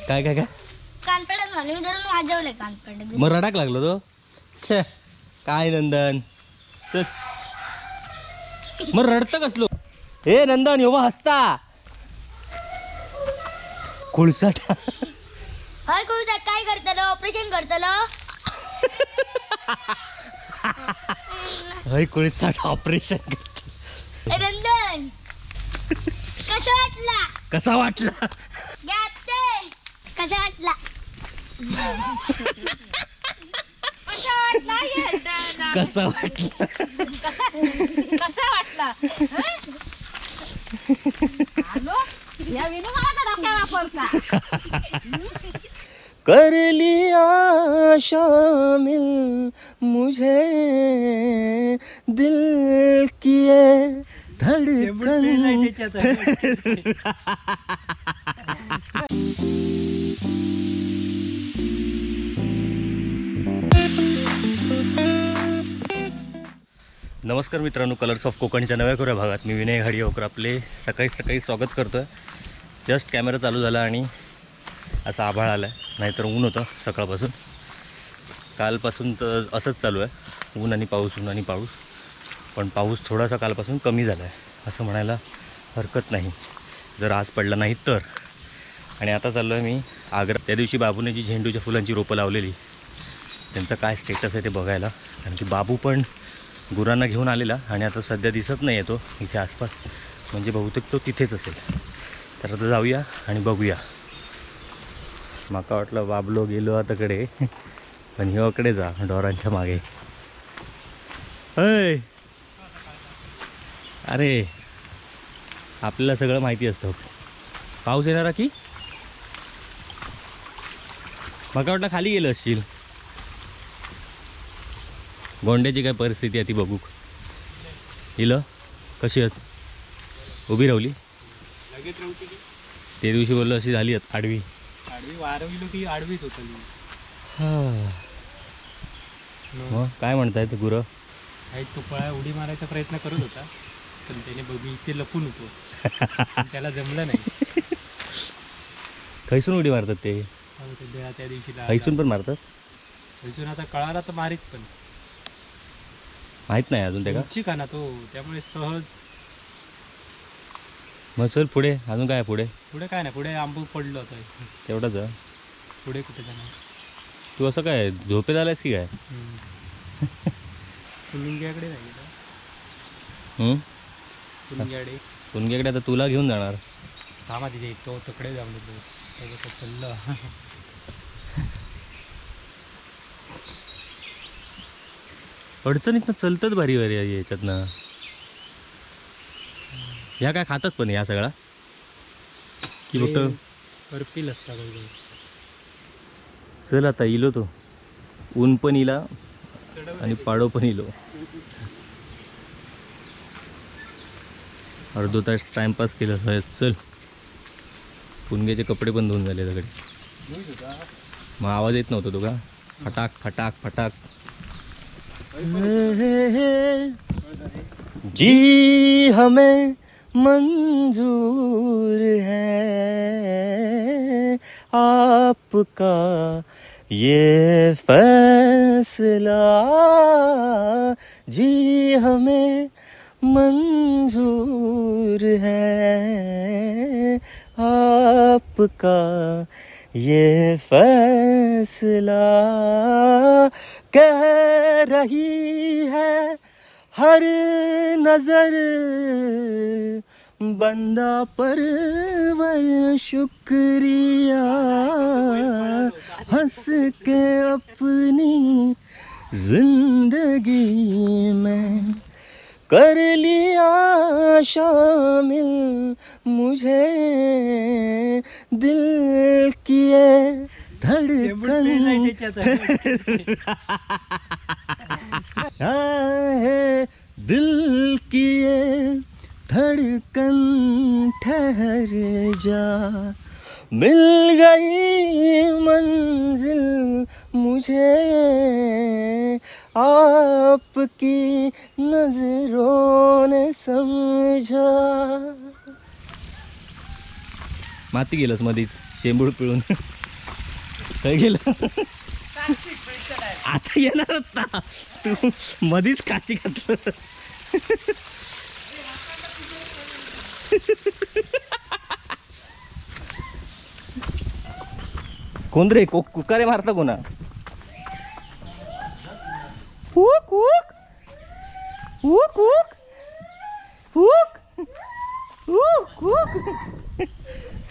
काय काय काय कानपड्यात मारले, मी धरून वाजवले कानपड्यात. मग रडाक लागलो तो. छे काय नंदन, चल मग रडतं कसलो. हे नंदन यो हसता कुळसाटा. हय कुळसाट काय करतलो, ऑपरेशन करतलो. हय कुळसाट ऑपरेशन करतलो. नंदन कसा वाटला, कसा वाटला, कसा वाटला, कसा वाटला, कसा वाटला. कर लिया शामिल मुझे दिल की ये धड़कन. नमस्कार मित्रांनो, कलर्स ऑफ कोकणच्या नव्या कोऱ्या भागात मी विनय घाडीगावकर आपले सकाळी सकाळी स्वागत करतो आहे. जस्ट कॅमेरा चालू झाला आणि असा आभाळ आला आहे, नाहीतर ऊन होतं सकाळपासून. कालपासून तर असंच चालू आहे, ऊन आणि पाऊस, ऊन आणि पाऊस. पण पाऊस थोडासा कालपासून कमी झाला आहे असं म्हणायला हरकत नाही, जर आज पडला नाही तर. आणि आता चाललो आहे मी आग्रा. त्या दिवशी बाबूने जी झेंडूच्या फुलांची रोपं लावलेली त्यांचं काय स्टेटस आहे ते बघायला, कारण की बाबू पण गुरांना घेऊन आलेला आणि आता सध्या दिसत नाही आहे तो इथे आसपास, म्हणजे बहुतेक तो तिथेच असेल. तर आता जाऊया आणि बघूया. माका वाटलं बाबलो गेलो आताकडे, पण ह्योकडे जा ढोरांच्या मागे. अय अरे आपल्याला सगळं माहिती असतं. पाऊस येणार की माका वाटलं खाली गेलं असशील. गोंड्याची काय परिस्थिती आहे ती बघू. इलं कशी आहेत, उभी राहिली ते दिवशी बोललो अशी झाली आडवी आडवी वारविलो की आडवीच होती. हां मग काय म्हणतायत गुरं? तो पळा उडी मारायचा प्रयत्न करत होता, पण त्याने बघी इथे लपून होतो, त्याला जमलं नाही. खैसून उडी मारतात ते? त्या दिवशी खैसून पण मारतात. खैसून आता कळाला तर मारीत, पण माहित नाही अजून ते का ना तो, त्यामुळे सहज. मग चल पुढे, अजून काय पुढे? पुढे काय नाही, पुढे आंबू पडलो होतं तेवढंच. पुढे कुठे जाणार? तू असं काय झोपेत आलायस की काय? कुलुंग्याकडे नाही गेला. कुलुंग्याकडे, कुलुंग्याकडे आता तुला घेऊन जाणार. थांबा तिथे तो तिकडे जाऊन येतो, त्याचं चाललं. अडचणीत चलतात भारी भारी याच्यातनं. ह्या काय खातात पण ह्या सगळा की फक्त करपील असतात. चल आता इलो तो, ऊन पण इला आणि पाडो पण इलो. अर्धो तास टाइमपास केलं. चल पुणग्याचे कपडे पण धुवून झाले सगळे. मग आवाज येत नव्हता तुका? फटाक फटाक फटाक. जी हमें मंजूर है आपका ये फैसला, जी हमें मंजूर है आपका ये फैसला. कह रही है हर नज़र बंदा परवर शुक्रिया, हंस के अपनी जिंदगी में कर लिया शामिल मुझे दिल की ये धड़कन है, दिल की ये धड़कन ठहर जा, मिल गई मंजिल मुझे आपकी नजरों ने समझा। माती गेलंस मधीच शेंबूड पिळून। काय गेलं आता येणारच ना तू मधीच काशी घातलं. कोण रे कुकारे मारता कोणा? Hook hook hook hook hook hook hook.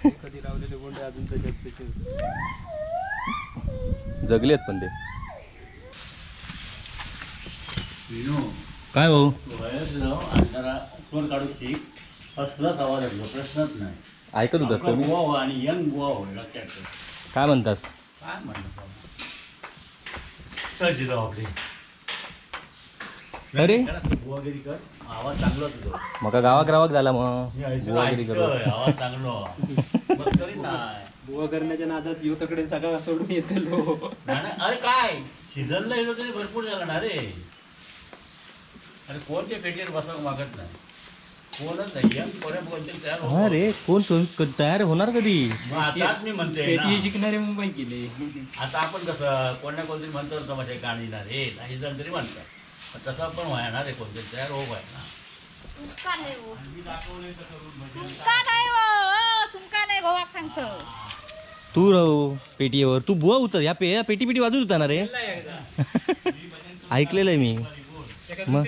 कधी लावलेले गोंडे अजून त्याच्यात जगलेत पण ते. काय भाऊ काढू शिक असलाच आवाज असलो प्रश्नच नाही. ऐकत होतास तुम्ही? गोवा आणि यंग गोवा होईल लक्षात. काय म्हणतास? काय म्हणलं सर आपली. अरे बुवागिरी कर, आवाज चांगला तुझा. मग गावाक रावाक झाला मग बुवागिरी करू. आवाज चांगलो मग तरी नाही. बुवा करण्याच्या नादात यो तकडे सगळा सोडून येतो. अरे काय सीझनला येतो तरी भरपूर झाला ना रे. अरे कोण ते पेटीवर बसावं मागत नाही, कोणच नाही. तयार. अरे कोण तयार होणार कधी? आताच मी म्हणते पेटी शिकणारे मुंबईत गेले. आता आपण कसं कोण ना कोणतरी म्हणतो तमाशा गाणी ना रे नाही जण तरी म्हणतात, पण तसं पण व्हायना रे, कोणतरी तयार हो व्हाय ना. तुमका नाही हो, तुमका नाही हो, तुमका नाही गोवाक सांगतो. तू राहू पेटीवर, तू बुवा होता या पे पेटी पेटी वाजत होता ना रे. ऐकलेलं आहे मी. मग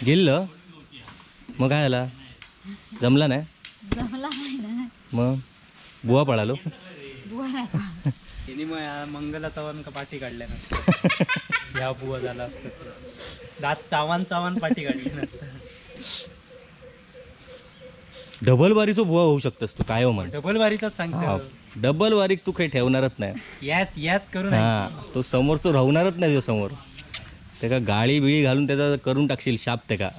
गेलं मग काय झाला? जमला नाही? जमला नाही ना. मग बुवा पळालो. बुवा नाही. त्याने मग मंगला चव्हाण का पाठी काढल्या नसतं. ह्या बुवा झाला असतं दात चावान चावान पाठी काढली नसतं. डबल बारीचो बुवा होऊ शकतस तू. काय हो म्हण, डबल बारीचाच सांगतो. डबल बारीक तू काही ठेवणारच नाही. याच याच करून हा तो समोरचो राहणारच नाही. तो समोर त्याका गाळी बिळी घालून त्याचा करून टाकशील शाप त्याका.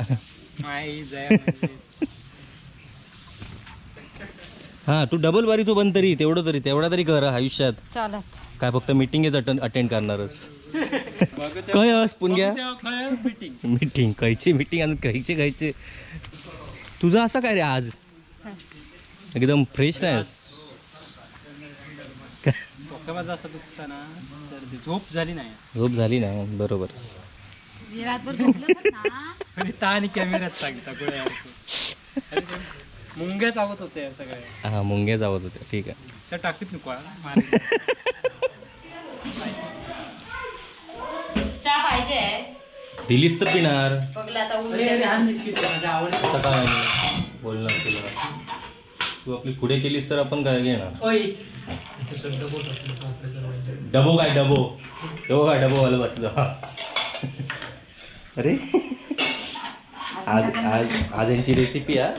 हा तू डबल बारीचो बन तरी, तेवढं तरी तेवढा तरी कर आयुष्यात. काय फक्त मिटिंगच अटेंड करणारच. काय अस पुणग्या मीटिंग खायची मीटिंग आणि खायचे खायचे. तुझं असं काय रे आज एकदम फ्रेश नाही? झोप झाली नाही. झोप झाली नाही बरोबर. मुंग्या चावत होते सगळ्या. हा मुंग्या चावत होत्या. ठीक आहे टाकीत नको. दिलीस तर पिणार. आता काय बोलणार तुला? तू आपली पुढे केलीस तर आपण काय घेणार? डबो काय डबो डबो काय डबो वाला बसलो. अरे आज आज आज यांची रेसिपी आहे.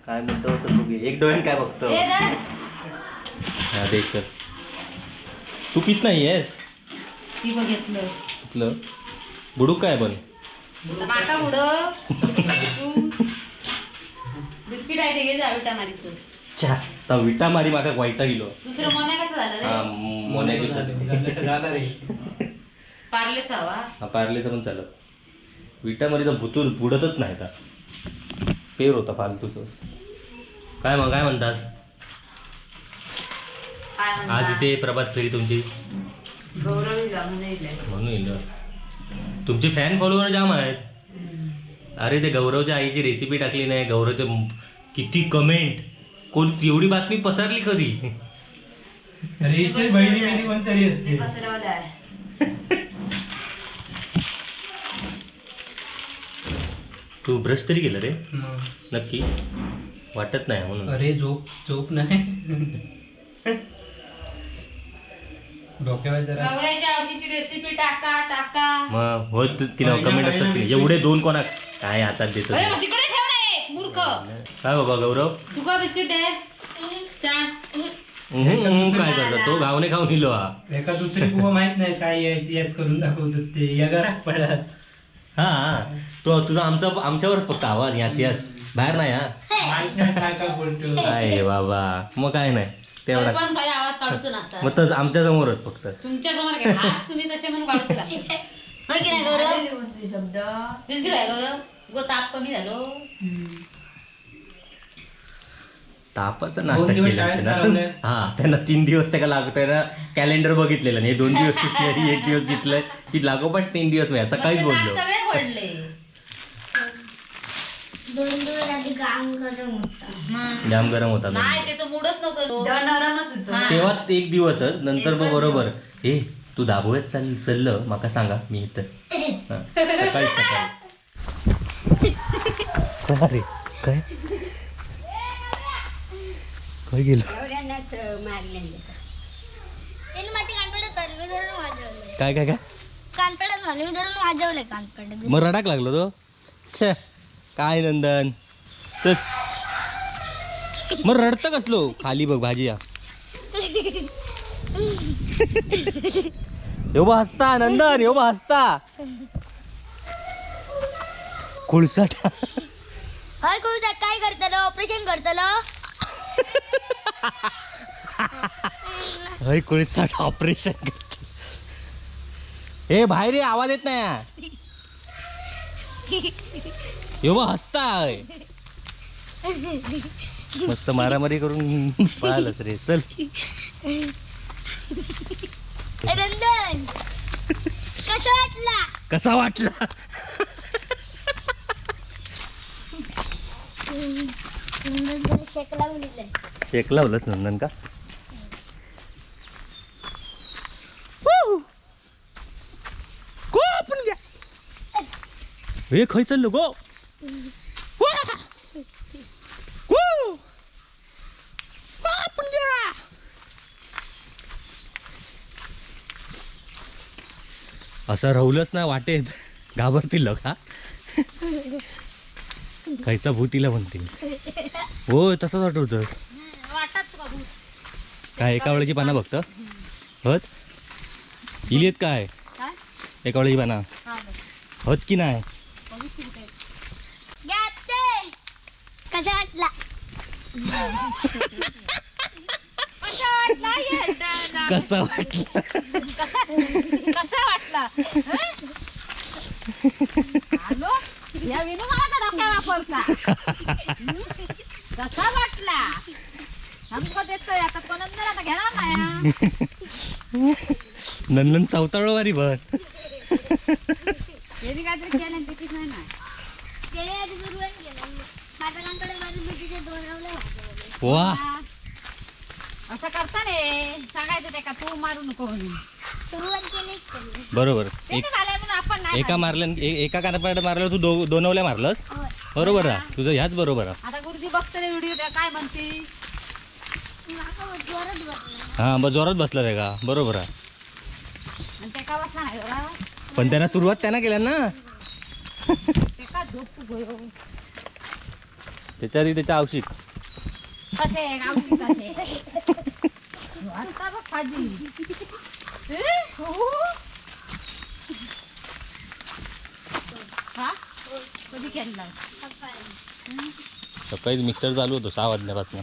काय म्हणतो तर बघू एक डोळ्यान काय बघतो. हा देख सर तू पित नाही आहेस? घेतलं बुडू काय पण बिस्किट आहे ते घे विटा मारीचं. छा विटा मारी माका वाईटा गेलो. दुसरं मोन्याकाचं झालं रे. मोन्याकाचं झालं रे. पार्लेचा हवा. हा पार्लेचा पण चालत. विटा मारीचा भुतूर बुडतच नाही का पेर होता फालतूच. काय मग काय म्हणतास? आज इथे प्रभात फेरी तुमची म्हणून येईल. तुमचे फॅन फॉलोअर जाम आहेत. अरे ते गौरवच्या आईची रेसिपी टाकली नाही, गौरवचे किती कमेंट. कोण एवढी बातमी पसरली कधी? तू ब्रश तरी केलं रे? नक्की वाटत नाही म्हणून. अरे झोप झोप नाही. गौऱ्याच्या औषधाची रेसिपी टाका टाका. मग होत की कमेंट असतात की एवढे दोन कोणा काय हातात देतो? तिकडे ठेव ना एक मूर्ख. काय बाबा गौरव तुका बिस्किट आहे काय करतो तो? गावने खाऊन दिलो हा. एका दुसरी बुवा माहित नाही काय यायची याच करून दाखवतात ते या घरात पडतात. हा तो तुझा आमचा आमच्यावरच फक्त आवाज याच याच बाहेर नाही. हा माहित नाही काय काय बोलतो. काय बाबा मग काय नाही तेवढा पण काही आवाज काढतो ना. मग तसं आमच्या समोरच फक्त तुमच्या समोर काय आज तुम्ही तसे म्हणून काढतो का? होय की नाही गौरव? शब्द बिस्किट आहे गौरव गो ताप कमी झालो. तापाचं नाटक केलं. हा त्यांना 3 दिवस त्याला लागतंय ना, कॅलेंडर बघितलेलं नाही. 2 दिवस सुट्टी आणि 1 दिवस घेतलंय की लागोपाठ 3 दिवस मिळाले. सकाळीच बोललो. 2 दिवस आधी जाम गरम होता. जाम गरम होता तेव्हा 1 दिवसच, नंतर मग बरोबर. ए तू दाबोळ्यात चाललं माका सांगा मी इथं सकाळी सकाळी. अरे काय काय गेलं? काय काय काय कानपड्यात मारले मी धरून वाजवले कानपड्यात. मग रडाक लागलो तो. छे काय नंदन, चल मग रडतं कसलो. खाली बघ भाजी या. यो हसता नंदन, यो हसता कुळसाटा. हय कुळसा काय करतलो? ऑपरेशन करतलो. हय कुळसाटा ऑपरेशन करत. ए बाहेर ये, आवाज येत नाही. यो हसता मस्त मारामारी करून पळालच रे. चल नंदन कसा वाटला? कसा वाटला? शेक लावून दिलं. शेक लावलंच नंदन का? गो आपण घ्या. हे खय चाललो गो? गो आपण घ्या. असं राहुलच ना वाटेत घाबरतील लोक. हा खायचा भूतीला म्हणतील. हो तसंच वाटवतस काय? एका वेळेची पाना बघत होत इलीत काय? एका वेळेची पाना होत की नाही? कसा वाटला? कसा वाटला? या विनू मला का धक्का वापरता? कसा वाटला? हमको देतोय आता कोणंदर आता घेणार नाही. नंदन चौताळवारी भर यांनी काहीतरी केलं तिकीट नाही ना. वा असं करता रे, सांगायचं ते का तू मारू नको म्हणून. बरोबर. एका मारल्या, एका कानापाट मारलं तू दोनवल्या मारलंस. बरोबर आहे तुझं, ह्याच बरोबर आहे. आता गुरुजी बघतो रे व्हिडिओ काय म्हणते. हा मग जोरात बसला रे का? बरोबर आहे. पण त्यांना सुरुवात त्यांना केल्या ना. त्याच्या आधी त्याच्या आवशिक सकाळी मिक्सर चालू होतो 6 वाजल्यापासून.